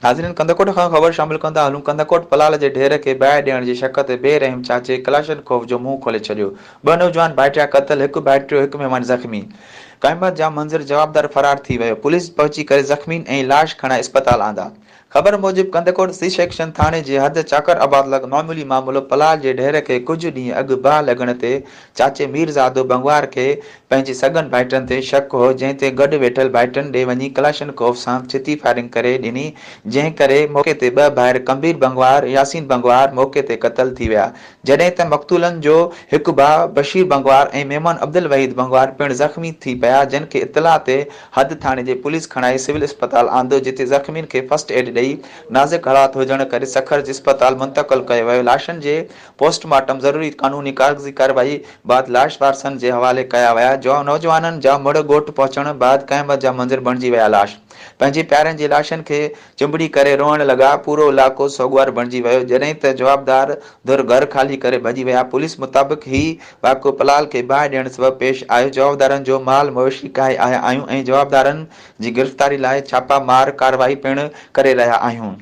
ناظرين ڪنڌڪوٽ کان خبر شامل ڪندا هلون ڪنڌڪوٽ پلال جي ڍير کي باهه ڏيڻ جي شڪ تي بي رحم چاچي ڪلاشنڪوف جو منهن کولي ڇڏيو ٻه نوجوان ڀائٽيا قتل هڪ ڀائٽيو هڪ مهمان زخمي قيامت جا منظر جوابدار فرار ٿي ويو پوليس پهچي ڪري زخمين ۽ لاش کڻائي اسپتال آندا خبر موجب ڪنڌڪوٽ سي سيڪشن ٿاڻي جي حد چاڪر آباد لڳ معمولي معاملو پلال جي ڍير کي ڪجهه ڏينهن اڳ باهه لڳڻ تي چاچي ميرزادو بنگوار کي پنهنجي سڳن ڀائٽن تي شڪ هو جنهن تي گڏ ويٺل ڀائٽن ڏي وڃي ڪلاشنڪوف سان ڇتي فائرنگ ڪري ڏني جنهن ڪري موقعي تي ٻه ڀائر ڪمبير بنگوار ياسين بنگوار موقعي تي قتل ٿي ويا جڏهن ته مقتولن جو هڪ ڀاء بشير بنگوار ۽ ميمڻ عبدالوحيد بنگوار پڻ زخمي ٿي پيا جن کي اطلاع تي حد ٿاڻي جي پوليس کڻائي سول اسپتال آندو جتي زخمين کي فرسٽ ايڊ ڏئي نازڪ حالات هجڻ ڪري سکر جي اسپتال منتقل ڪيو ويو لاشن جي پوسٽ مارٽم ضروري قانوني ڪاغذي ڪارروائي بعد لاش وارثن جي حوالي ڪيا ويا نوجوانن جا مڙهه ڳوٺ پهچڻ بعد قيامت جا منظر بڻجي ويا لاش پنهنجي پيارن جي لاشن کي چنبڙي ڪري روئڻ لڳا، پورو علائقو سوڳوار بڻجي ويو، جڏهن ته جوابدار ڌر گهر خالي ڪري ڀڄي ويا، پوليس مطابق هي واقعو پلال کي باهه ڏيڻ سبب پيش آيو، جوابدارن جو مال مويشي ڪاهي آيا آهيون ۽ جوابدارن جي گرفتاري لاء ڇاپا مار ڪارروائي پڻ ڪري رهيا آهيون.